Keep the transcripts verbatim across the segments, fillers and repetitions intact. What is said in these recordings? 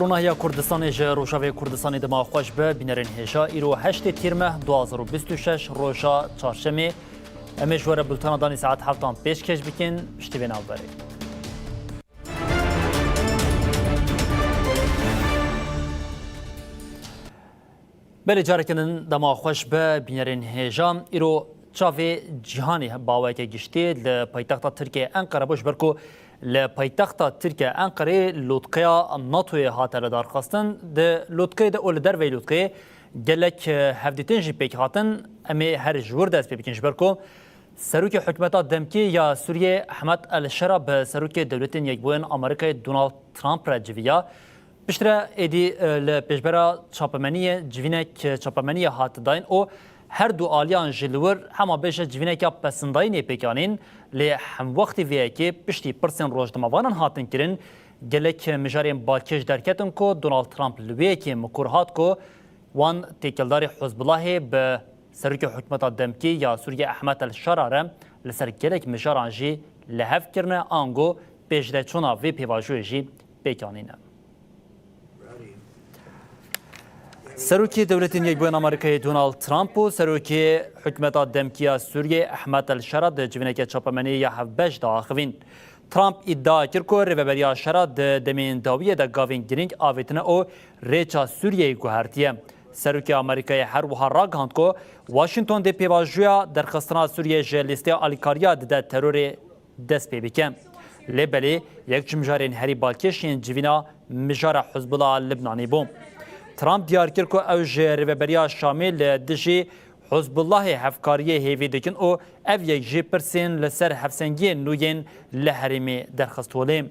Ronahiya Kurdistanê ji Rojavê Kurdistanê dema xweş be, bînerên hêja, îro heştê Tîrmeh du hazar û bîst û şeş, roja çarşemê. Em ê ji we re bultena danî saet heftan pêşkêş bikin, piştî vê navberê. Belê, careke din dema xweş be, bînerên hêja. Îro çavê cîhanê bi awayeke giştî li paytexta Tirkiyê Enqere bû, ji ber ku li paytexta Tirkiye Enqerê lûtkeya NATOyê hate lidarxistin. Di lûtkeyê de û li derveyî lûtkeyê gelek, e, hevdîtin jî pêk hatin. Em ê her ji wir dest pê bikin, ji ber ku Serokê Hikûmeta Demkî ya Sûriyê Ehmed El Şera bi Serokê Dewletên Yekbûyên Amerîkayê Donald Trump re civiya. Piştre êdî, e, li pêşbera çapemeniyê civînek, e, çapemeniyê hat dayîn û her du aliyan jî li wir hema bêje civîneka pesindayînê pêk anîn, lê hemwextî vê yekê piştî pirsên rojnamevanan hatin kirin, gelek mijarên balkêş derketin ku Donald Trump li wê yekê mikur hat ku wan têkildarî Hizbulahê bi Serokê Hikûmeta Demkî ya Sûriyê Ehmed El Şara re li ser gelek mijaran jî li hev kirine, ango pêşdeçûna vê pêvajoyê jî pêk anîne. Serokê Dewletên Yekbûyên Amerîkayê Donald Trump û Serokê Hikûmeta Demkî ya Sûriyê Ehmed El Şara di civîneke çapemeniyê ya hevbeş de axivîn. Trump îdia kir ku rêveberiya Şera di demên dawiyê de gavên girîng avêtine û rêça Sûriyeyê guhertiye. Serokê Amerîkayê her wiha ragihand ku Washington dê pêvajoya derxistina Sûriyê ji lîsteya alîkariya dide terorê dest pê bike. Lê belê yek ji mijarên herî balkêş yên civîna mijara Hizbullah a Libnanê bû. Trump diyar kir ku ew ji rêveberiya Şamê li dijî Hizbullahê hevkariyê hêvî dikin û ev yek jî pirsên li ser hevsengiyên nû yên li herêmê derxist holê.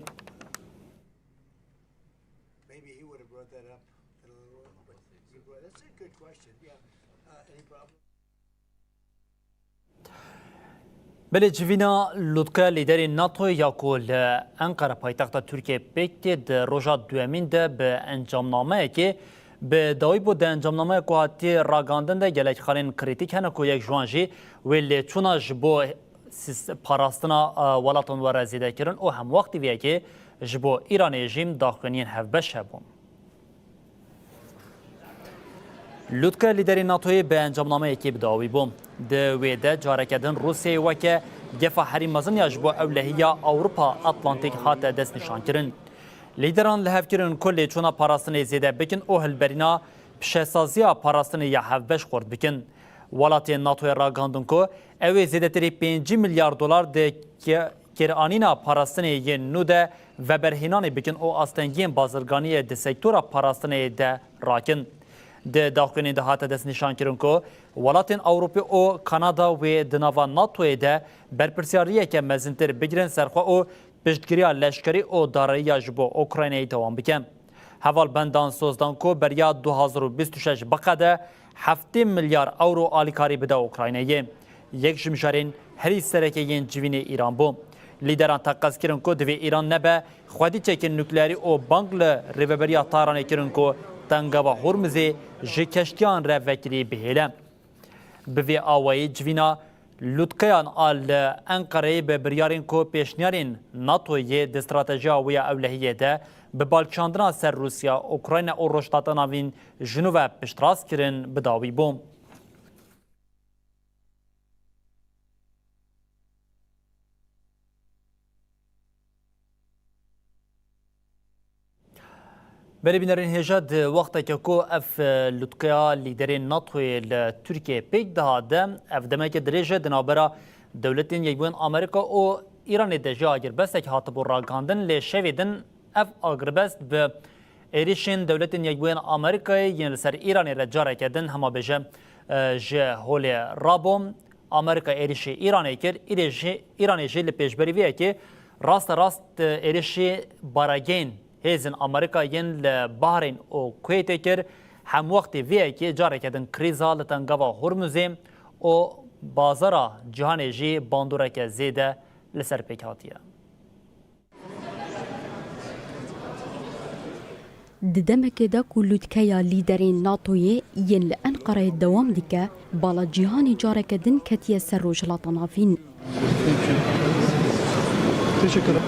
Maybe he would have brought that up at a little earlier, but you brought, that's a good question. Yeah. Uh, any problem? Belê civîna lûtkeya lîderên NATOyê ya ku li Enqere paytexta Tirkiyeyê pêk tê, di roja duyemîn de bi encamnameyekê bi dawî bû. Di encamnameya ku hatiye ragandin de gelek xalên krîtîk hene ku yek ji wan jî wê lêçûna ji bo sîs-, parastina, e, welatan were zêdekirin û hemwextî vê yekê ji bo Îranê jî daxuyaniyên hevbeş hebûn. Lûtke lîderê NATOyê bi encamnameyekê bi dawî bû. Di wê de careke din Rûsyayê weke gefa herî mezin ya ji bo ewlehiya Ewropa Atlantîk hate destnîşankirin. Lîderan li hev kirin ku lêçûna parastinê zêde bikin û hilberîna pişesaziya parastinê ya hevbeş xurt bikin. Welatên NATOyê ragihandin ku ew ê zêdetirî pêncî milyar dolar di ke-, kêranîna parastinê yên nû de veberhênanê bikin û astengiyên bazirganiyê di sektora parastinê de rakin. Di daxuyanî de hate destnîşankirin ku welatên Ewropî û Kanada wê di nava NATOyê de berpirsiyariyeke mezintir bigirin ser xwe û piştgiriya leşkerî û dareyiya ji bo Ukraynayê dewam bike. Hevalbendan soz dan ku beriya du hazar û bîst û şeş biqede heftê milyar ewro alîkarî bide Ukraynayê. Yek ji mijarên herî sereke yên civînê Îran bû. Lîderan teqez kirin ku divê Îran nebe xwedî çekên nukleerî û bang li rêveberiya Tehranê kirin ku Tengava Hormuzê ji keştiyan re vekirî bihêle. Bi vê awayî civîna lûtkeyan a li Enqereyê bi biryarên ku pêşniyarên NATOyê di stratejiya wê ya ewlehiyê de bi balkişandina ser Rûsya, Ukrayna û Rojhilata Navîn ji nû ve piştrast kirin bi dawî bû. Berê bînerên hêja, di wexteke ku ev, e, lûtkeya lîderên NATOyê li Tirkiyeyê pêk dihat de, ev demeke dirêj e di navbera Dewletên Yekbûyên Amerîka û Îranê de jî agirbestek hatibû ragihandin, lê şevê din ev agirbest bi êrişên Dewletên Yekbûyên Amerîkayê yên li ser Îranê re careke din hema bêje, e, ji holê rabû. Amerîka êrişî Îranê kir, îrê jî, Îranê jî li pêşberî vê yekê rasterast êrişî baragên hêzên Amerîka yên li Bahreyn û Kuweytê kir. Hemwextî vê yekê careke din krîza li Tengava Hormuzê û bazara cîhanê jî bandoreke zêde li ser pêk hatiye. Di demekê de ku lûtkeya lîderên NATOyê yên li Enqereyê dewam dike, bala cîhanê careke din ketiye ser Rojhilata Navîn. Teşekkür ederim.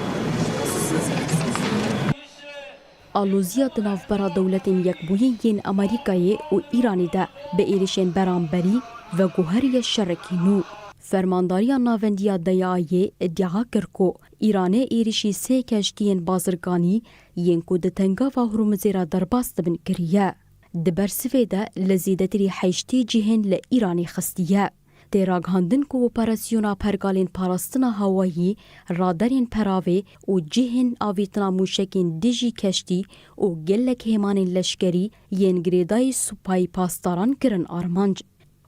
Aloziya di navbera Dewletên Yekbûyî yên Amerîkayê û Îranê de bi êrişên beramberî veguheriye şerekî nû. Fermandariya Navendî ya D Y A'yê îdia kir ku Îranê êrişî sê keştiyên bazirganî yên ku di Tengava Hurmizê re derbas dibin kiriye. Di bersivê de li zêdetirî heştê cihên li Îranê xistiye. Tê ragihandin ku operasyona pergalên parastina hawayî, radarên peravê û cihên avêtina mûşekên dijî keştî û gelek hêmanên leşkerî yên girêdayî supayî pasdaran kirin armanc.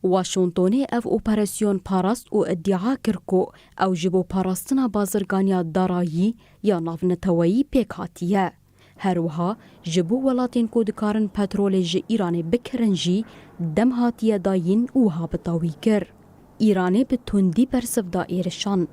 Washingtonê ev operasyon parast û îdia kir ku ew ji bo parastina bazirganiya darayî ya navneteweyî pêk hatiye. Her wiha ji bo welatên ku dikarin petrolê ji Îranê bikirin jî dem hatiye dayîn û wiha bi dawî kir. Îranê bi tundî bersiv da êrişan.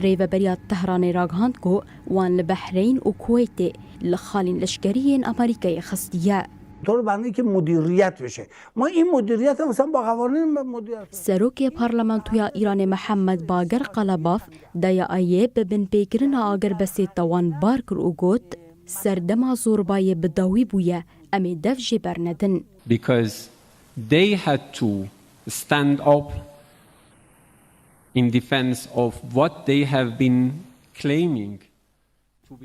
Rêveberiya Tehranê ragihand ku wan li Behreyn û Kuweytê li xalên leşkerî yên Amerîkayê xistiye. طور بندی که مدیریت بشه. ما این مدیریت هم مثلاً با قوانین مدیریت. Serokê Parlamentoya Îranê Mihemed Bager Qalabaf D Y A'yê bi binpêkirina agirbestê tawan bar kir û got, serdema zorbayê bi dawî bûye, em ê dev jê bernedin. Because they had to stand up in defense of what they have been claiming.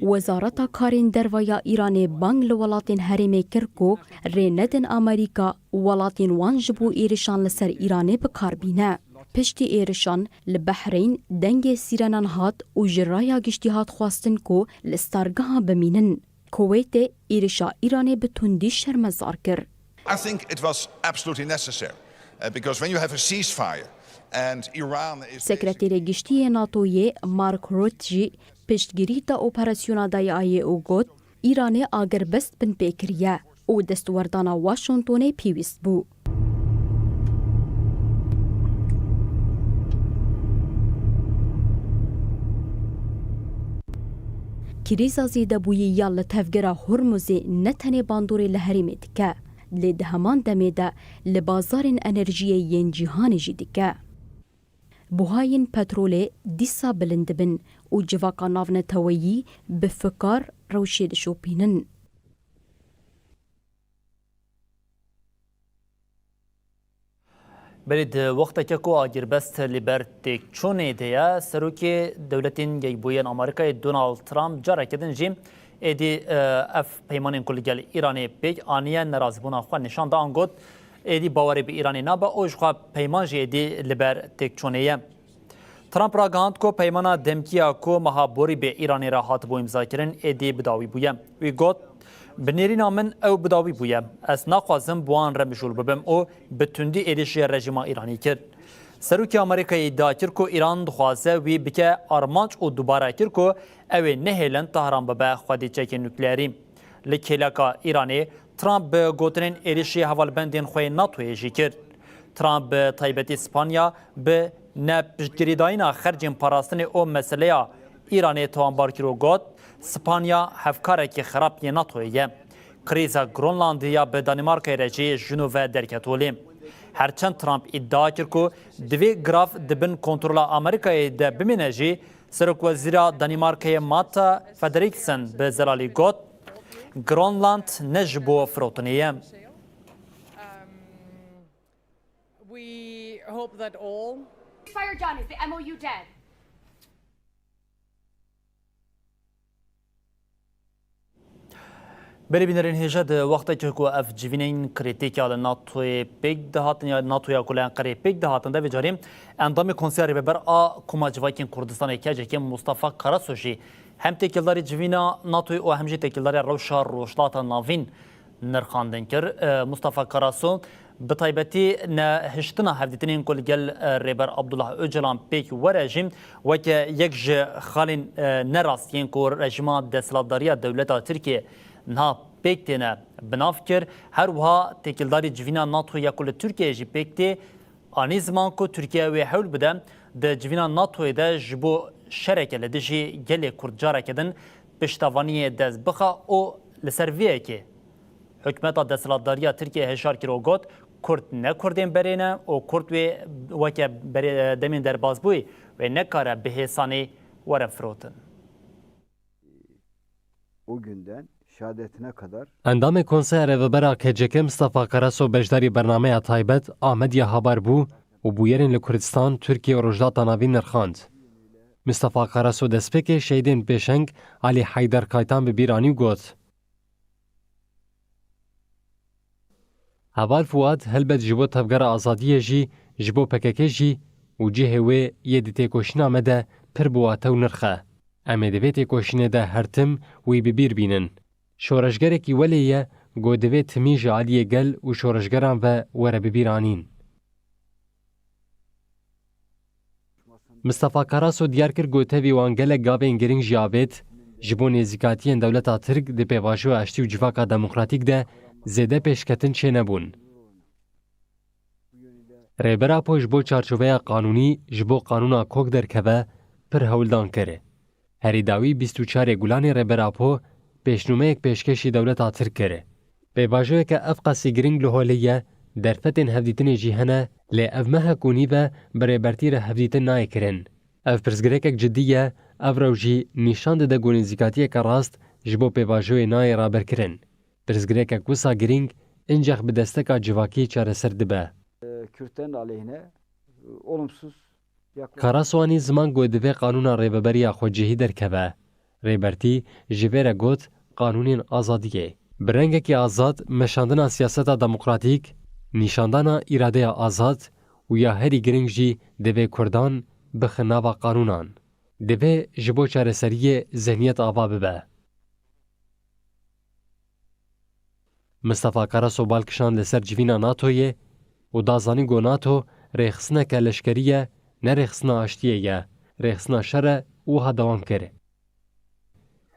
Wezareta Karên Derve ya Îranê bang li welatên herêmê kir ku rê nedin Amerîka welatên wan ji bo êrişan li ser Îranê bi kar bîne. Piştî êrişan li Behreyn dengê sîrenan hat û ji raya giştî hat xwestin ku li stargehan bimînin. Kuweytê êrişa Îranê bi tundî şermezar kir. I think it was absolutely necessary, uh, because when you have a ceasefire and Iran is Sekreterê Giştî yê NATOyê Mark Rutte jî piştgirî da operasyona D Y A'yê û got, Îranê agirbest binpê kiriye û destwerdana Washingtonê pêwîst bû. Krîza zêdebûyî ya li tevgera Hormuzê ne tenê bandorê li herêmê dike, lê di heman demê de li bazarên enerjiyê yên cîhanê jî dike. Buhayên petrolê dîsa bilind dibin û civaka navneteweyî bi fikar rewşê dişopînin. Berê di wexteke ku agirbest li ber têkçûnê de ye, Serokê Dewletên Yekbûyî yên Amerîkayê Donald Trump careke din jî êdî, e, ev peymanên ku li gel Îranê pêk aniye nerazîbûna xwe nîşan da an got, êdî bawerê bi Îranê nabe û jixwe peyman jî êdî li ber têkçûnê ye. Trump ragihand ku peymana demkî ya ku meha borî bi Îranê re hatibû îmzakirin êdî bi dawî bûye. Wî got, bi nêrîna min ew bi dawî bûye. Ez naxwazim bi wan re mijûl bibim û bi tundî êrişî rejîma Îranî kir. Serokê Amerîkayê îdia kir ku Îran dixwaze wî bike armanc û dubare kir ku ew ê nehêlin Tehran bibe xwedî çekê nukleerî. Li kêleka Îranê Trump bi gotinên êrişî hevalbendên xwe yê NATOyê jî kir. Trump bi taybetî Spanya bi nepiştgirîdayîna xercên parastinê û meseleya Îranê tawanbar kir û got, Spanya hevkarekî xerab yê NATOyê ye. Krîza Gronlandê ya bi Danîmarkayê re jî ji nû ve derket holê. Herçend Trump îdia kir ku divê girav di bin kontrola Amerîkayê de bimîne jî, Serokwezîra Danîmarkayê Mette Frederiksen bi zelalî got, Gronland ne ji bo firotinê ye. Um, we hope that all Ceasefire done. Is the M O U dead? Berê bînerên hêja, di wextekê ku ev civînên krîtîk ya li NATOyê pêk dihatin ya NATOya ku li Enqereyê pêk dihatin de, vê carê endamê Konseya Rêveber a Koma Civakên Kurdistanê KCKê Mustafa Karasu jî hem têkildarî civîna NATOyê û hem jî têkildarî rewşa Rojhilata Navîn nirxandin kir. E, Mustafa Karasu bi taybetî nehiştina hevdîtinên ku li gel, e, Rêber Abdullah Ocalan pêk were jî weke yek ji xalên, e, nerast yên ku rejîma desthilatdariya dewleta Tirkiyê niha pêk têne bi nav kir. Her wiha têkildarî civîna NATO ya ku li Tirkiyeyê jî pêk tê, anî ziman ku Tirkiye wê hewl bide di civîna NATOyê de ji bo şereke li dijî gelê Kurd careke din piştevaniyê dest bixe û li ser vê yekê hikûmeta desthilatdariya Tirkiyê hişyar kir û got, Kurd ne Kurdên berê ne û Kurd wê weke berê, demên derbasbûyî wê nekare bi hêsanî were firotin. O günden şehadetine kadar Endamê Konseya Rêvebera K C K Mistefa Karaso beşdarî bernameya taybet a Medya Haber bû û bûyerên li Kurdistan, Tirkiye û Rojhilata Navîn nirxand. Mistefa Karaso destpêkê şehîdên pêşeng Alî Heyder Kaytan bi bîr anî û got, Heval Fuad helbet ji bo Tevgera Azadiyê jî, ji bo P K K jî û cihê wê yê di têkoşîna me de pir bi wate û nirx e. Em ê di vê têkoşînê de her tim wî bi bîr bînin. Şoreşgerekî welê ye ku divê timî ji aliyê gel û şoreşgeran ve were bi bîr anîn. Mistefa Karaso diyar kir ku tevî wan gelek gavên girîng jî avêt, ji bo nêzîkatiyên dewleta Tirk di pêvajoya aştî û civaka demokratîk de zêde pêşketin çênebûn. Rêber Apo ji bo çarçoveya qanûnî ji bo qanûna kok derkeve, pir hewldan kir. Herî dawî bîst û çarê Gulanê Rêber Apo pêşnûmeyek pêşkêşî dewleta Tirk kir. Pêvajoyeke ev qasî girîng li holê ye, derfetên hevdîtinê jî hene, lê ev meha ku nîv e, bi Rêbertî re hevdîtin nayê kirin. Ev pirsgirêkek cidî ye, ev rew jî nîşan dide ku nêzîkatiyeke rast ji bo pêvajoyê nayê raberkirin. Pirsgirêkek wisa girîng, incex bi desteka civakî çareser dibe. Kürtlerin aleyhine olumsuz yaklaşım. Karaso anî ziman ku divê qanûna rêveberiya xwecihî derkeve. Rêbertî ji vê re got, qanûnên azadiyê. Bi rengekî azad, meşandina siyaseta demokratîk, nîşandana îradeya azad û ya herî girîng jî divê Kurdan bixe nava qanûnan. Divê ji bo çareseriyê zihniyet ava bibe. Mistefa Karaso bal kişand li ser civîna NATOyê û da zanîn ku NATO rêxistineke leşkerî ye, ne rêxistina aştiyê ye, rêxistina şer e û wiha dewam kir,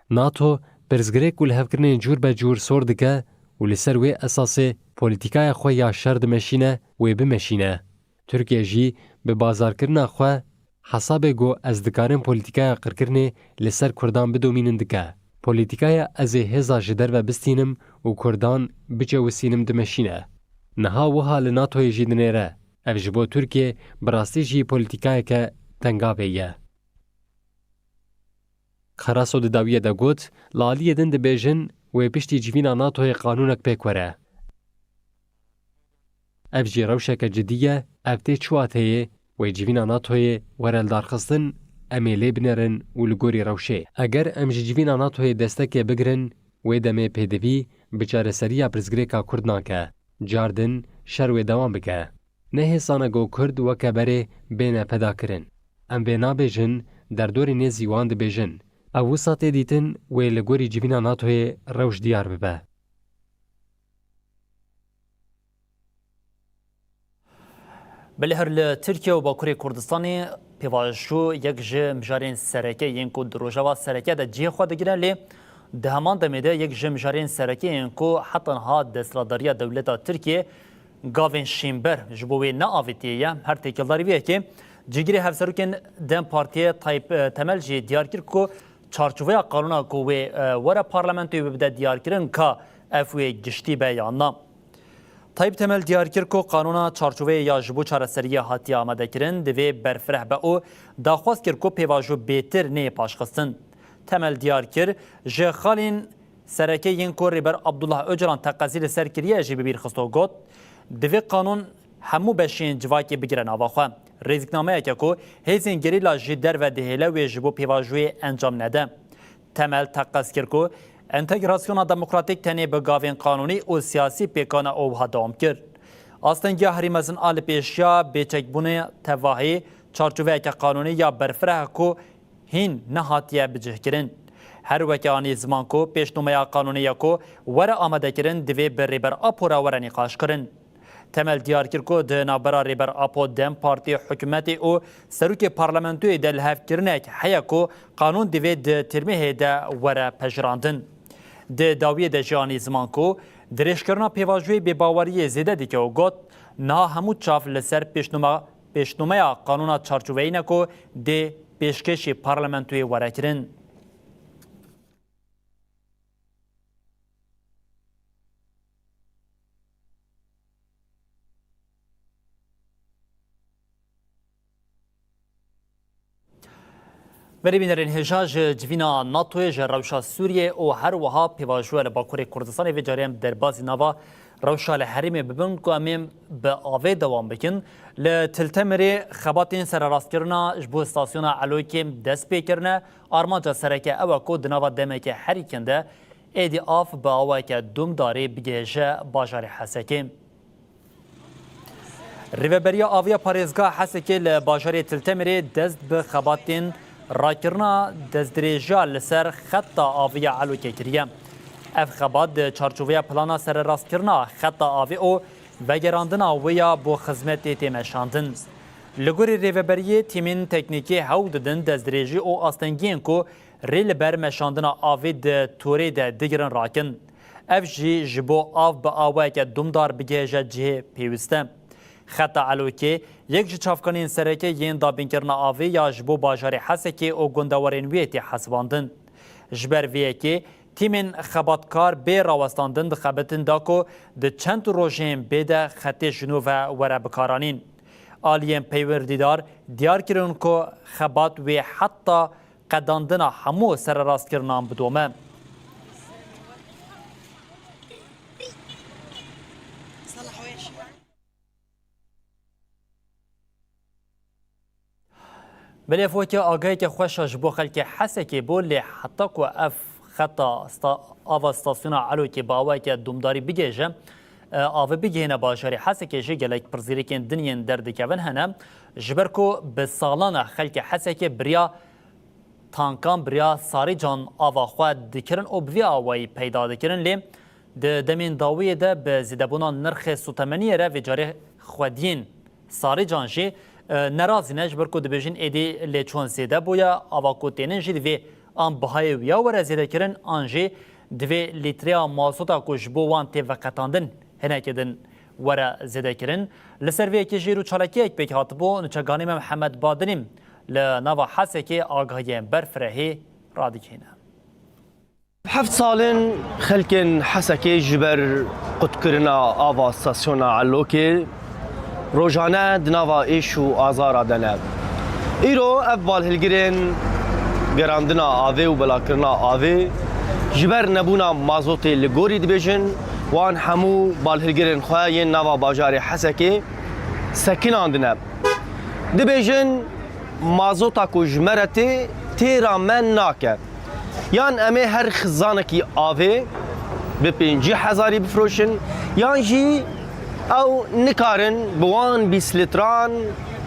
NATO pirsgirêk û lihevkirinên cûr be cûr sor dike û li ser wê esasê polîtîkaya xwe ya şer dimeşîne, wê bimeşîne. Tirkiye jî bi bazarkirina xwe hesabê ku ez dikarim polîtîkaya qirkirinê li ser Kurdan bidomînim dike. Polîtîkaya ez ê hêza ji derve bistînim û Kurdan biçewisînim dimeşîne. Niha wiha li NATOyê jî dinêre. Ev ji bo Tirkiye bi rastî jî polîtîkayeke tengavê ye. Karaso di dawiyê de got, li aliyê din dibêjin, wê piştî civîna NATOyê qanûnek pêk were. Ev jî rewşeke cidî ye, ev tê çi wateyê, wê civîna NATOyê were lidarxistin, em ê lê binêrin û li gorî rewşê. Eger em ji civîna NATOyê destekê bigirin, wê demê pêdivî bi çareseriya pirsgirêka Kurd nake. Car din şer wê dewam bike. Ne hêsan e ku Kurd weke berê bêne pedakirin. Em vê nabêjin, derdorê nêzî wan dibêjin. Ev wisa tê dîtin, wê li gorî civîna NATOyê rewş diyar bibe. Belê her li Tirkiye û Bakurê Kurdistanê pêvajo yek ji mijarên sereke yên ku di rojeva sereke de cihê xwe digire, lê di heman demê de yek ji mijarên sereke yên ku heta niha desthilatdariya dewleta Tirkiye gavên şînber ji bo wê neavêtiye ye. Her têkildarî vê yekê cîgirê hevserokên DEM Partiyê Tayyip, e, Temel jî diyar kir ku çarçoveya qanûna ku wê, e, were parlamentoyê bibide diyarkirin ka ev wê giştî be yan na. Tayyip Temel diyar kir ku qanûna çarçoveyê ya ji bo çareseriyê hatiye amadekirin, divê berfireh be û daxwaz kir ku pêvajo bêtir neyê paşxistin. Temel diyar kir, ji xalên sereke yên ku Rêber Abdullah Ocalan teqezî li ser kiriye jî bi bîr xist û got, divê qanûn hemû beşên civakê bigire nava xwe. Rêziknameyeke ku hêzên gerîla ji derve dihêle wê ji bo pêvajoyê encam nede. Temel teqez kir ku entegrasyona demokratîk tenê bi gavên qanûnî û siyasî pêkan e û wiha dewam kir, Astengiya herî mezin a lipêşiya bêçekbûnê tevahî çarçoveyeke qanûnî ya berfireh e ku hîn nehatiye bicihkirin. Her weke anî ziman ku pêşnûmeya qanûnî ya ku were amadekirin divê bi Rêber Apo re were nîqaşkirin. Temel diyar kir ku di navbera Rêber Apo, DEM Partî, hikûmetê û serokê parlamentoyê de lihevkirinek heye ku qanûn divê di têrmehê de were pejirandin. Di dawiyê de jî anî ziman ku dirêjkirina pêvajoyê bêbaweriyê zêde dike û got, niha hemû çav li ser pêşnûma-, pêşnûmeya qanûna çarçoveyî ne ku dê pêşkêşî parlamentoyê were kirin. Berê bînerên hêja ji civîna NATOyê ji rewşa Sûriyê û her wiha pêvajoya li Bakurê Kurdistanê vê carê em derbazî nava rewşa li herêmê bibin ku em ê bi avê dewam bikin. Li Til Temirê xebatên sererastkirina ji bo stasyona Elokê dest pê kirine. Armanca sereke ew e ku di nava demeke herî kin de êdî av bi awayeke dûmdarî bigihêje bajarê Hesekê. Rêveberiya Aviya Parêzgeha Hesekê li bajarê Til Temirê dest bi xebatên rakirina destdirêjiya li ser xeta aviya Elokê kiriye. Ev xebat di çarçoveya plana sererastkirina xeta avê û vegerandina wê ya bo xizmetê tê meşandin. Li gorî rêveberiyê, tîmên teknîkî hewl didin destdirêjî û astengiyên ku rê li ber meşandina avê di torê de digirin rakin. Ev jî ji bo av bi awayeke dûmdar bigihêje cihê pêwîst e. Xeta Elokê yek ji çavkanên sereke yên dabînkirina avê ya ji bo bajarê Hesekê û gundewarên wê tê hesibandin. Ji ber vê yekê tîmên xebatkar bê rawestandin dixebitin da ku di çend rojên bê de xetê ji nû ve were bikaranîn. Aliyên peywendîdar diyar kirin ku xebat wê heta qedandina hemû sererastkirinan bidome. Belê ev weke agaheke xweş e ji bo xelkê Hesekê bû, lê heta ku ev xeta sta-, ava stasyona Elokê bi awayeke dûmdarî bigihêje, e, avê bigihêne bajarê Hesekê jî gelek pirsgirêkên din yên derdikevin hene. Ji ber ku bi salan e xelkê Hesekê bi riya tankan bi riya Sarîcan ava xwe dikirin û bi vî awayî peyda dikirin, lê di demên dawiyê de bi zêdebûna nirxê sotemeniyê re vê carê xwediyên Sarîcan jî, e, nerazî ne, ji ber ku dibêjin êdî lêçûn zêde bûye, ava ku tênin jî divê an bihayê wîya were zêdekirin, an jî divê lîtreya mazota ku ji bo wan tê veqetandin hinekê din were zêdekirin. Li ser vê yekê jî îro çalakiyek pêk hatibû, nûçeganê me Mihemed Badilî li nava Hesekê agahiyên berfirehî radigihîne. Heft sal in xelkên Hesekê ji ber qutkirina ava stasyona Elokê rojane di nava êş û azara de ne. Îro ev balhilgirên gerandina avê û belavkirina avê ji ber nebûna mazotê li gorî dibêjin, wan hemû balhilgirên xwe yên nava bajarê Hesekê sekinandine. Dibêjin, mazota ku ji me re tê, têra me nake. Yan em ê her xizanekî avê bi pêncî hezarî bifroşin, yan jî ew nikarin bi wan bîst litran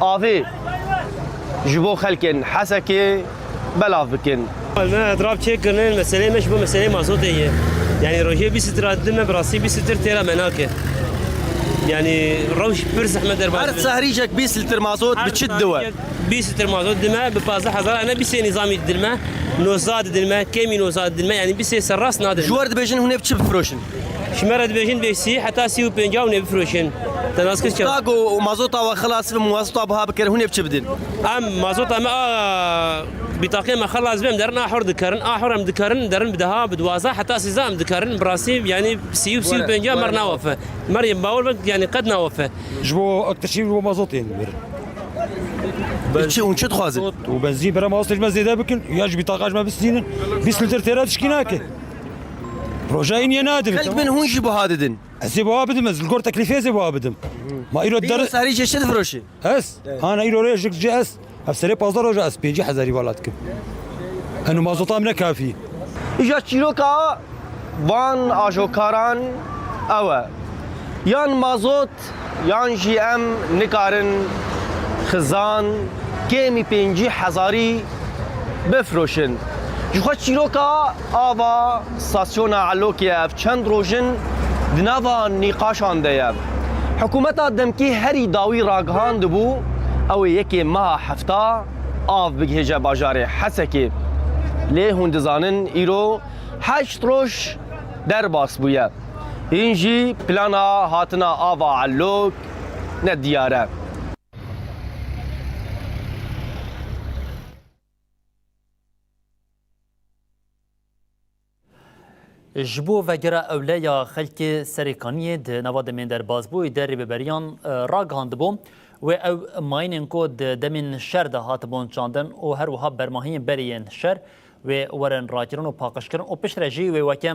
avê ji bo xelkên Hesekê belav bikin. Me etraf çêkirine, meseleyê me ji bo meseleyê mazotê ye. Yanî rojê bîst lîtra didin me, bi rastî bîst lîtr têra me nake. Yanî rewş pir zehmet derbas. Her serîcek bîst lîtr mazot bi çi diwe? Bîst lîtr mazot didin me, bi pazdeh hezar, ene bîst nîzamî didin me, nozdeh didin me, kêmî nozdeh didin me, yanî bîst serrast nadin. Ji we re dibêjin hûn ê bi çi bifroşin? Ji me re dibêjin bê sî heta sî û pênc hûn ê bifroşin. Te nas kir çawa? Ta ku mazota we xilas be, mazota biha bikir, hûn ê bi çi bidin? Em mazota me a bîtaqê me xilas be, em derin a hor dikarin, a hor em dikarin, derin bi deha, bi duwazdeh heta sîzdeh em dikarin, bi rastî, yanî sî û sî û pênc mer nawafe. Mer yên bawer be, yanî qet nawafe. Ji bo ekteşî, ji bo mazotê yên birin. Çi, hûn çi dixwazin? Û benzîn, bera mazotê ji me zêde bikin, ya ji bîtaqa ji me bistînin. Bîst lîtr têra tişkî nake. Roja îniyê nadin. Xelk bin hûn jî buha didin. Ez ê buha bidim, ez li gor teklîfê ez ê buha bidim. Ma îro der- Îro serî jê çi difiroşî? Ez? Evet. Ana îro rê jik jê ez. Ev serê pazdeh roja ez pêncî hezarî vala dikim. Eno mazota min ne kafî. Îja çîroka van ajokaran ew e. Yan mazot, yan jî em nikarin xizan kêmî pêncî hezarî bifroşin. Ji xwe çîroka ava stasyona Elokê ev çend roj in di nava nîqaşan de ye. Hikûmeta demkî herî dawî ragihandibû, ew ê yekê meha hefta av bigihêje bajarê Hesekê. Lê hûn dizanin îro heşt roj derbas bûye. Hîn jî plana hatina ava Elok ne diyar e. Ji bo vegera ewle ya xelkê Serêkaniyê di nava demên derbasbûyî de rêveberiyan, e, ragihandibû Wê ew mayînên ku di demên şer de hatibûn çandin û her wiha bermahiyên berê yên şer wê werin rakirin û paqijkirin û piştre jî wê weke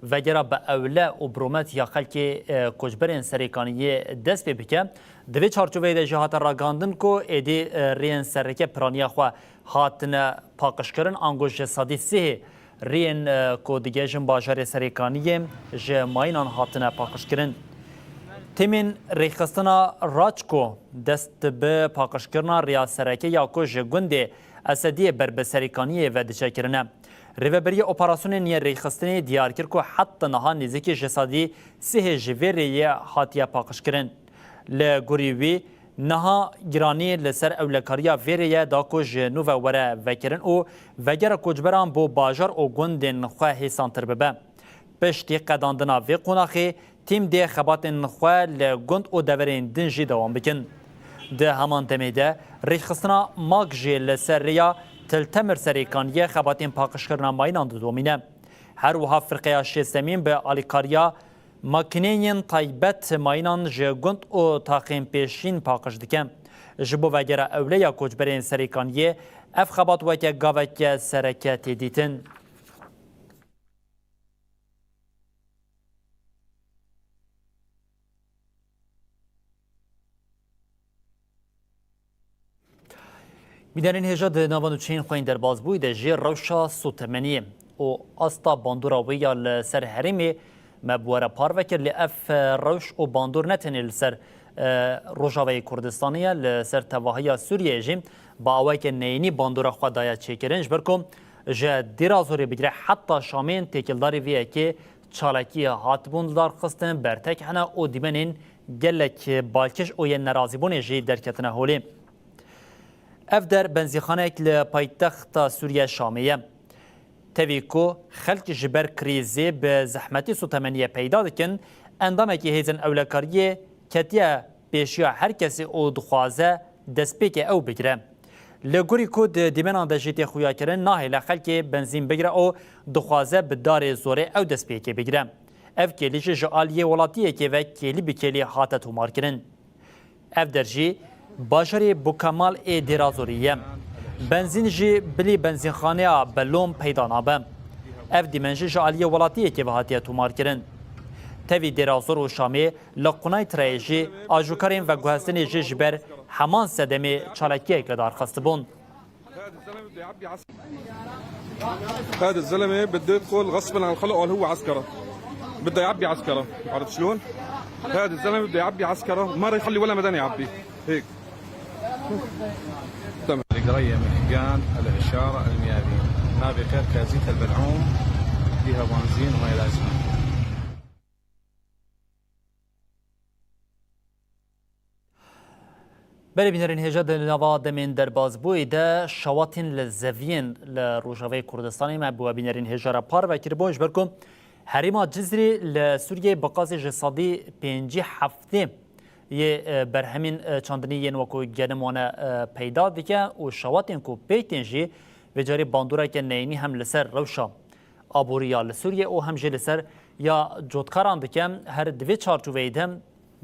vegera bi ewle û bi rûmet ya xelkê, e, koçberên Serêkaniyê dest pê bike. Di vê çarçoveyê de jî hate ragihandin ku êdî, e, rêyên sereke piraniya xwe hatine paqijkirin, ango ji sedî sihê rêyên, e, ku digihêjin bajarê Serêkaniyê ji mayînan hatine paqijkirin. Tîmên rêxistina RAÇKO dest bi paqijkirina rêya sereke ya ku ji gundê Esediyê ber bi Serêkaniyê ve diçe kirine. Rêveberiya operasyonên yên rêxistinê diyar kir ku heta niha nêzîkî ji sedî sihê ji vê rêyê hatiye paqijkirin. Li gorî wî, niha giranî li ser ewlekariya vê rêyê da ku ji nû ve were vekirin û vegera koçberan bo bajar û gundên xwe hêsantir bibe. Piştî qedandina vê qonaxê, tîm dê xebatên xwe li gund û deverên din jî dewam bikin. Di heman demê de, rêxistina MAK jî li ser rêya Til Temir Serêkaniyê xebatên paqijkirina mayînan didomîne. Her wiha firqeya şêstemîn bi alîkariya makîneyên taybet mayînan ji gund û taxên pêşîn paqij dike. Ji bo vegera ewleya koçberên Serêkaniyê, ev xebat weke gaveke sereke tê dîtin. Bînerên hêja, di nava nûçeyên xwe yên derbazbûyî de jî rewşa sotemeniyê û asta bandora wê ya li ser herêmê me bi we re parve kir, lê ev, e, rewş û bandor ne tenê li ser, e, Rojavayê Kurdistanê ye, li ser tevahiya Sûriyeyê jî bi awayeke neyînî bandora xwe daye çêkirin, ji ber ku ji Dêrazorê bigire heta Şamê têkildarî vê yekê çalakiyê hatibûn lidarxistin, bertek hene û dîmenên gelek balkêş û yên nerazîbûnê jî derketine holê. Ev der benzînxaneyek li paytexta Sûriye Şamê ye. Tevî ku xelk ji ber krîzê bi zehmetî sotemeniyê peyda dikin, endamekî hêzên ewlekariyê ketiye pêşiya her kesê û dixwaze destpêkê ew bigire. Li gorî ku di dîmenan de jî tê xuyakirin, nahêle xelkê benzîn bigire û dixwaze bi darê zorê ew destpêkê bigire. Ev kêlî jî ji aliyê welatiyekê ve kêlî bi kêlî hate tomarkirin. Ev der jî bajarê Bukamal ê Dêrazorî ye. Benzîn jî bilî benzînxaneya Belom peyda nabe. Ev dîmen jî ji aliyê welatiyekê ve hatiye tomarkirin. Tevî Dêrazor û Şamê li Qunaytrayê jî ajokarên veguhestinê jî ji ber heman sedemê çalakiyek lidarxistibûn. هذا الزلمة بده يعبي عسكر. هذا الزلمة بده يدخل غصبا عن خلقه، قال هو عسكرة. بده يعبي عسكرة. عرفت شلون؟ هذا الزلمة بده يعبي عسكرة، ما راح يخلي ولا مدني يعبي. هيك. تمام. القرية محقان العشارة الميابين. ما بغير كازيت البلعوم، فيها بنزين وهي لازمة. Belê bînerên hêja, di nava demên derbazbûyî de şewatên li zeviyên li Rojavayê Kurdistanê me bi we bînerên hêja re parve kiribûn, ji ber ku herêma Cizrî li Sûriyeyê bi qasî ji sedî pêncî heftê yê, e, berhemên, e, çandinî yên wekû genim wane, e, peyda dike û şewatên ku pêk tên jî vê carî bandoreke neyînî hem li ser rewşa aborî ya li Sûriyê û hem jî li ser ya cotkaran dike. Her di vê çarçoveyê de,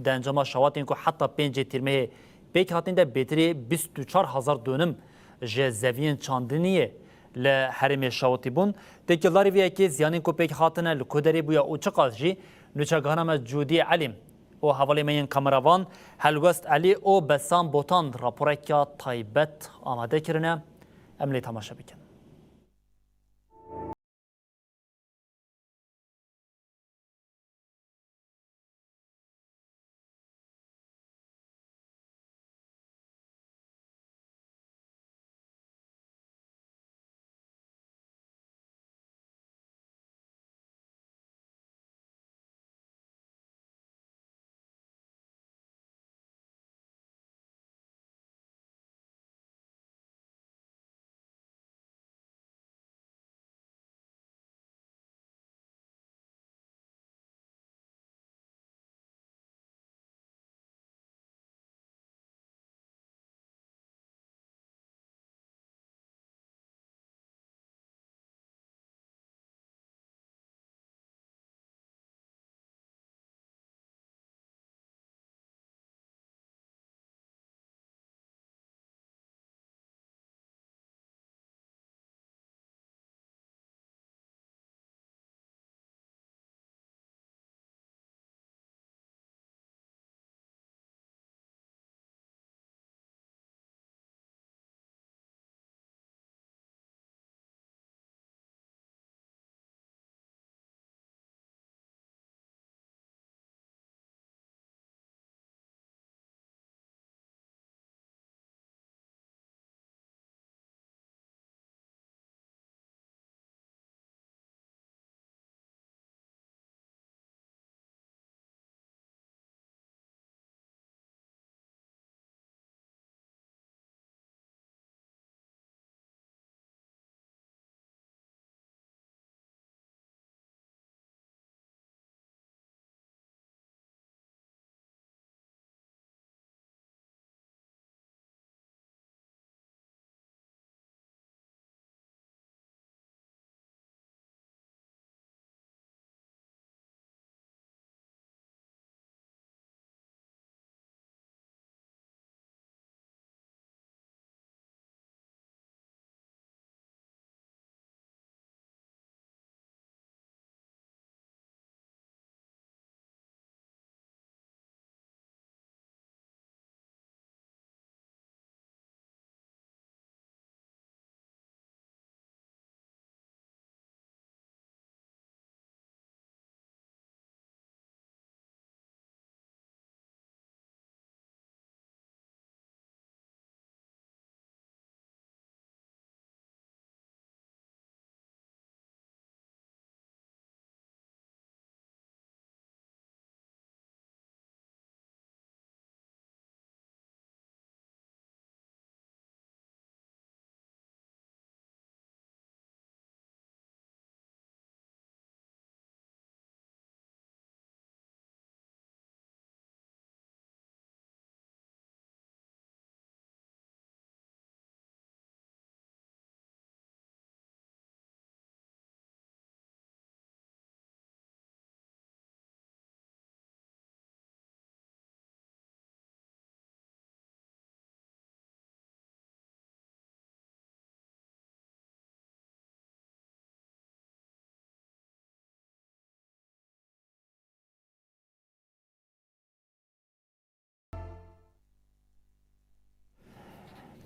di encama şewatên ku heta pêncê Tîrmehê pêk hatin de bêtirî bîst û çar hezar donim ji zeviyên çandiniyê li herêmê şewitî bûn. Têkildarî vê yekê ziyanên ku pêk hatine li ku derê bûye û çiqas jî nûçegihana me Cûdî Elî û hevalê me yên kameravan Helwest Elî û Besam Botan raporeke taybet amade kirine. Em lê temaşe bikin.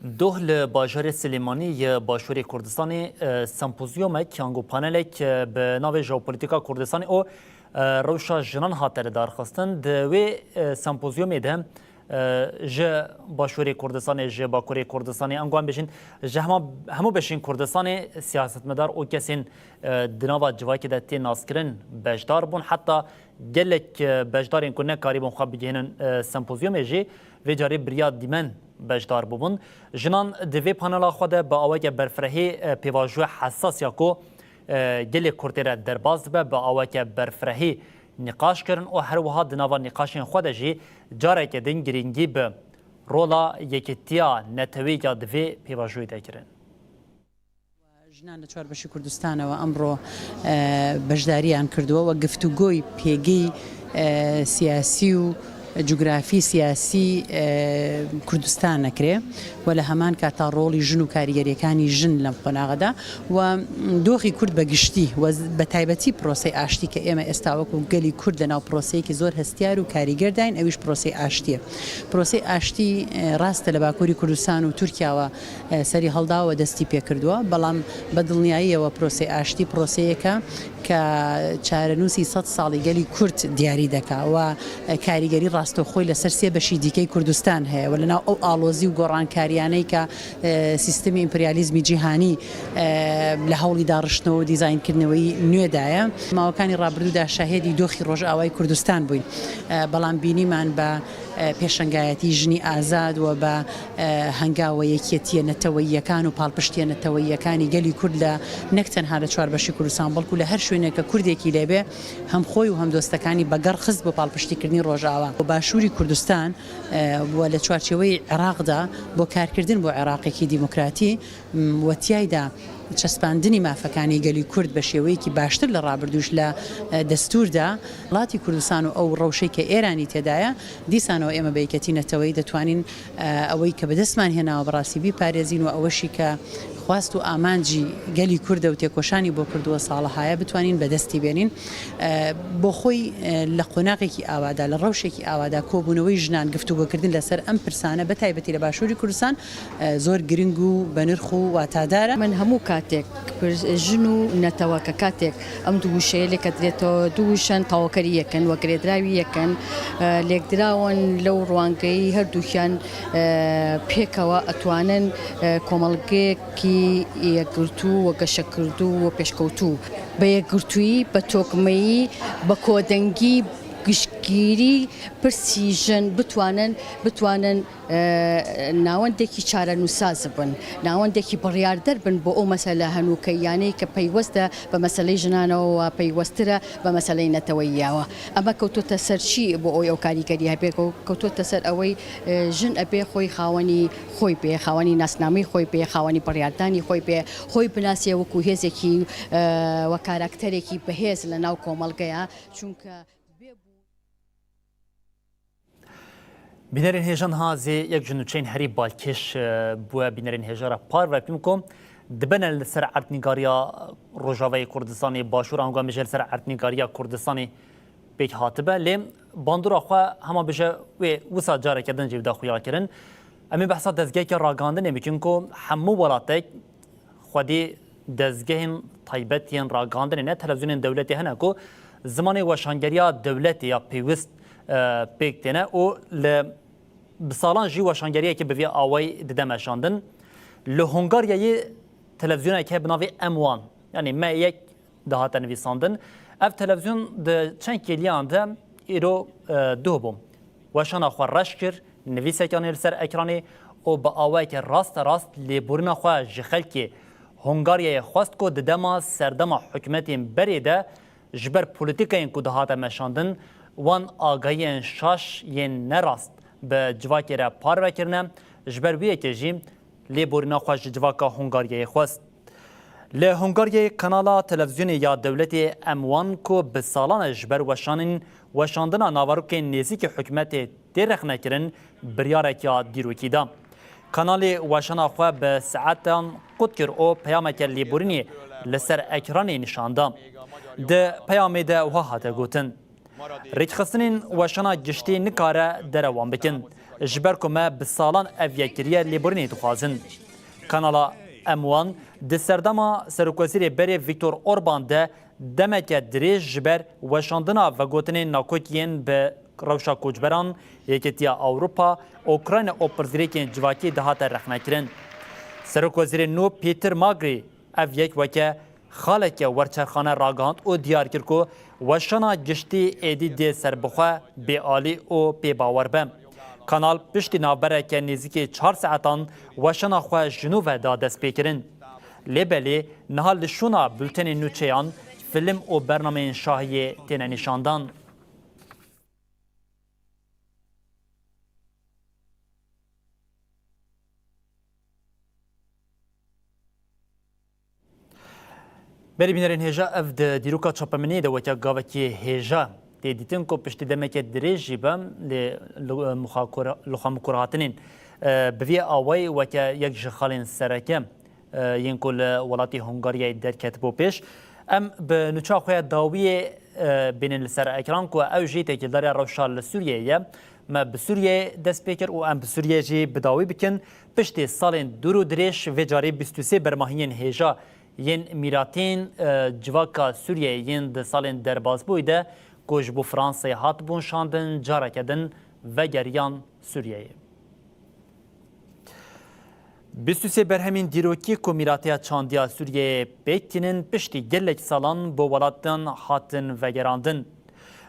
Doh li bajarê Silêmanî yê Başûrê Kurdistanê, e, sempozyomek, ango panelek, e, bi navê Jeopolîtîka Kurdistanê û, e, Rewşa Jinan hate lidarxistin. Di wê, e, sempozyomê de, e, ji Başûrê Kurdistanê, ji Bakurê Kurdistanê, ango em bêjin, ji hema, hemû beşên Kurdistanê siyasetmedar û kesên, e, di nava civakê de tê naskirin beşdar bûn. Heta gelek, e, beşdarên ku nekarîbûn xwe bigihînin, e, sempozyomê jî vê carê bi riya dîmen beşdar bûbûn. Jinan di vê panela xwe de bi aweke berfirehî, e, pêvajoya hesas ya ku, e, gelê Kurd tê re derbas dibe, bi aweke berfirehî nîqaş kirin û her wiha di nava nîqaşên xwe de jî careke din girîngî bi rola yekîtiya neteweyî ya di vê pêvajoyê de kirin. Jinan لە چوار بەشی کوردستانەوە ئەمڕۆ، ئە، بەشداریان کردووە و گفتوگۆی پێگەی، ئە، سیاسی و جوگرافی سیاسی، ئە، کوردستان نەکرێ و لە هەمان کاتا ڕۆڵی ژن و کاریگەریەکانی ژن لەم قۆناغەدا و دۆخی کورد بە گشتی و بە تایبەتی پرۆسەی ئاشتی کە ئێمە ئێستا وەکو گەلی کورد لە ناو پرۆسەیەکی زۆر هەستیار و کاریگەرداین، ئەویش پرۆسەی ئاشتیە. پرۆسەی ئاشتی، ئە، ڕاستە لە باکووری کوردستان و تورکیاوە، ئە، سەری هەڵداوە دەستی پێکردووە، بەڵام بە دڵنیاییەوە پرۆسەی ئاشتی پرۆسەیەکە کە چارەنووسی سەد ساڵی گەلی کورد دیاری دەکا و کاریگەری ڕاستەوخۆی لەسەر سێ بەشی دیکەی کوردستان هەیە و لەناو ئەو ئاڵۆزی و گۆڕانکاریانەی کە، ئە، سیستمی ئیمپریالیزمی جیهانی، ئە، لە هەوڵی داڕشتنەوە و دیزاینکردنەوەی نوێدایە. ماوەکانی ڕابردوودا شاهێدی دۆخی ڕۆژئاوای کوردستان بووین. ئە، بەڵام بینیمان بە، ئە، پێشەنگایەتی ژنی ئازاد و بە، ئە، هەنگاوە یەکیەتیە نەتەوەییەکان و پاڵپشتیە نەتەوەییەکانی گەلی کورد لە نەک تەنها لە چوار بەشی کوردستان، بەڵکو لە هەر شوێنێک کە کوردێکی لێبێ، هەم خۆی و هەم دۆستەکانی بەگەڕ خست بۆ پاڵپشتیکردنی ڕۆژئاوا و باشووری کوردستان، ئە، و لە چوارچێوەی عێراقدا بۆ کارکردن بۆ عێراقێکی دیموکراتی، م، و تیایدا چەسپاندنی مافەکانی گەلی کورد بە شێوەیەکی باشتر لە ڕابردووش لە، ئە، دەستووردا، وڵاتی کوردستان و ئەو ڕەوشەی کە ئێرانی تێدایە، دیسانەوە ئێمە بە یەکێتی نەتەوەیی دەتوانین، ئە، ئەوەی کە بەدەستمان هێناوە بەڕاستی بیپارێزین و ئەوەشی کە خواست و ئامانجی گەلی کوردە و تێکۆشانی بۆ کردووە ساڵەهایە بتوانین بەدەستی بێنین. ئە، بۆ خۆی، ئە، لە قۆناغێکی ئاوادا، لە ڕەوشێکی ئاوادا کۆبوونەوەی ژنان گفتوگۆکردن لەسەر ئەم پرسانە، بە تایبەتی لە باشووری کوردستان، ئە، زۆر گرنگ و بەنرخ و واتادارە. من هەموو کاتێک پر-، ژن و نەتەوەکە کاتێک ئەم دوو وشەیە لێکەدرێتەوە، دوو وشەن تەواوکەری یەکن و گرێدراوی یەکن، ئە، لێکدراون لەو ڕوانگەی هەردووکیان، ئە، پێکەوە ئەتوانن، ئە، کۆمەڵگەیەکی یەکگرتوو و گەشەکردوو و پێشکەوتوو بە یەکگرتوویی، بە تۆکمەیی، بە کۆدەنگی، گشتگیری پرسی ژن بتوانن، بتوانن، ئە، ناوەندێکی چارەنووساز بن، ناوەندێکی بڕیاردەر بن بۆ ئەو مەسەلە هەنووکەییانەی کە پەیوەستە بە مەسەلەی ژنانەوە و پەیوەسترە بە مەسەلەی نەتەوەییەوە. ئەمە کەوتۆتە سەر چی بۆ ئەوەی ئەو کاریگەری هەبێ؟ کەو-، کەوتۆتە سەر ئەوەی، ئە، ژن ئەبێ خۆی خاوەنی خۆی بێ، خاوەنی ناسنامەی خۆی بێ، خاوەنی بڕیاردانی خۆی بێ، خۆی بناسێ وەکو هێزێکی، ئە، و کاراکتەرێکی بەهێز لە ناو کۆمەڵگەیە، چونکە بێ بوو. Bînerên hêja niha zê yek ji nûçeyên herî balkêş, e, bûye bînerên hêja re parve. Pîm ku dibene li ser erdnîgariya Rojavayê Kurdistanê, Başûr ango em bêje li ser erdnîgariya Kurdistanê pêk hatibe. Lê bandora xwe hema bêje wê wisa careke din jî bide xuya kirin. Em ê behsa dezgeheke ragihandinê bikin ku hemû welatek xwedî dezgehên taybet yên ragihandinê ne, televîzyonên dewletê hene ku zimanê weşangeriya dewletê ya pêwist, e, pêk têne û li, bi salan jî weşangeriyekê bi vî awayî dide meşandin. Li Hungaryayê televîzyonek heye bi navê M One, yanî M yek dihate nivîsandin. Ev televîzyon di çend kêliyan de îro, e, duh bû. Weşana xwe reş kir, nivîsek anî li ser ekranê û bi awayeke rasterast lêborîna xwe ji xelkê Hungaryayê xwest ku di dema serdema hikûmetên berê de ji ber polîtîkayên ku dihate meşandin, wan agahiyên şaş yên nerast bi civakê re parve kirine, ji ber wê yekê jî lêborîna xwe ji civaka Hungaryayê xwest. Li Hungaryayê kanala televîzyonê ya dewletê M One ku bi salan e ji ber weşanên, weşandina naverokên nêzîkî hikûmetê tê rexnekirin, biryarek ya dîrokî da. Kanalê weşana xwe bi saetan qut kir û peyameke lêborînê li ser ekranê nîşan da. Di peyamê de wiha hate gotin: Rêkxistinên weşana giştî nikare derewan bikin. Ji ber ku me bi salan ev yek kiriye, lêborînê dixwazin. Kanala M One di serdema Serokwezîrê berê Viktor Orban de demeke dirêj ji ber weşandina vegotinên nakokiyên bi rewşa koçberan, Yekîtiya Ewropa, Ukrayna û pirsgirêkên civakî dihate rexnekirin. Serokwezîrê nû Peter Magri ev yek weke xaleke werçerxane ragihand û diyar kir ku weşana giştî êdî dê serbixwe, bêalî û pêbawer be. Kanal piştî navbereke nêzîkî çar saetan weşana xwe ji nû ve da destpêkirin. Lê belê niha li şûna bultenên nûçeyan, film û bernameyên şahiyê têne nîşandan. Berî bînerên hêja, ev di dîroka çapemeniyê de weke gavekî hêja tê dîtin ku piştî demeke dirêj jî be, lê li, muxakura-, lixwe mikurhatinên, e, bi vî awayî weke yek ji xalên sereke, e, yên ku li welatê Hungaryayê derketibû pêş. Em bi nûça xwe ya dawiyê, e, bînin li ser ekran ku ew jî têkildariya rewşa li Sûriyeyê ye. Me bi Sûriyeyê dest pê kir û em bi Sûriyeyê jî bi dawî bikin. Piştî salên dûr û dirêj, vê carî bîst û sê bermahiyên hêja yên mîratên, e, civaka Sûriyeyê yên di salên derbasbûyî de ku ji bo Fransayê hatibûn şandin, careke din vegeriyan Sûriyeyê. Bîst û sê berhemên dîrokî ku mîrateya çandiya Sûriyeyê pêk tînin, piştî gelek salan bo welatan hatin vegerandin.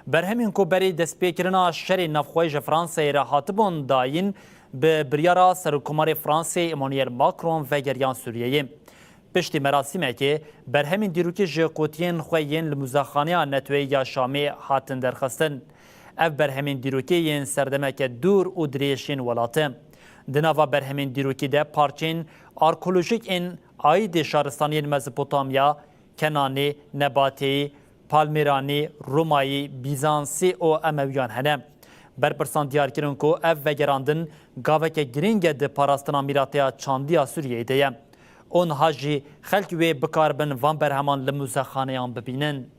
Berhemên ku berî destpêkirina şerê navxweyî ji Fransayê re hatibûn dayîn, bi biryara Serokkomarê Fransayê Emmanuel Macron vegeriyan Sûriyeyê. Piştî merasîmekê, berhemên dîrokî ji qutiyên xwe yên li Muzexaneya Neteweyî ya Şamê hatin derxistin. Ev berhemên dîrokî yên serdemeke dûr û dirêj yên welat e. Di nava berhemên dîrokî de parçeyên arkeolojîk ên aîdê şaristaniyên Mezopotamya, Kenanê, Nebateyî, Palmêranî, Romayî, Bîzansî û Emewiyan hene. Berpirsan diyar kirin ku ev vegerandin gaveke girîng e di parastina mîrateya çandiya Sûriyeyê de ye. Û niha jî xelk wê bikaribin van berheman li muzexaneyan bibînin.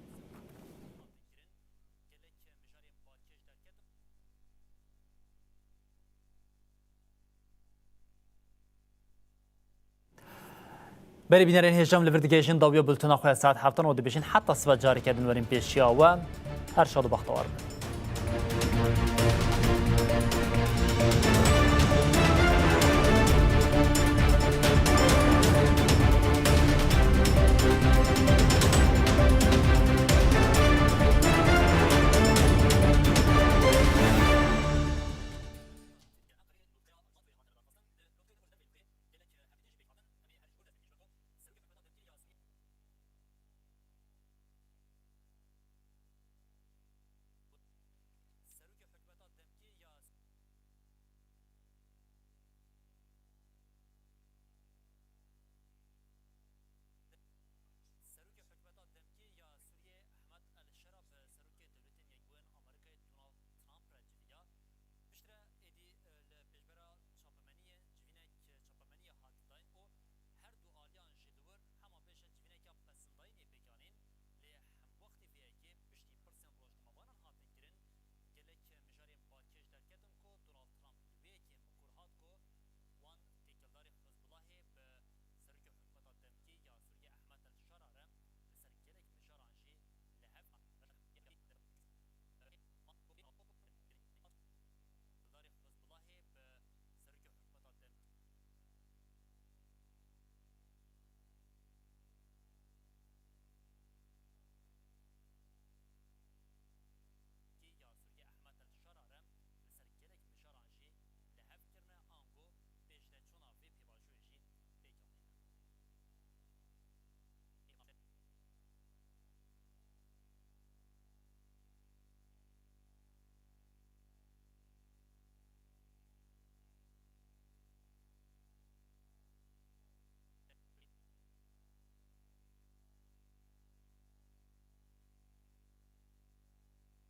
Berî bînerên hêja, em li vir digihêjin dawiya bultena xwe ya saet heftan û dibêjin heta sibe careke din werin pêşiya we. Her şad û bextewar bin.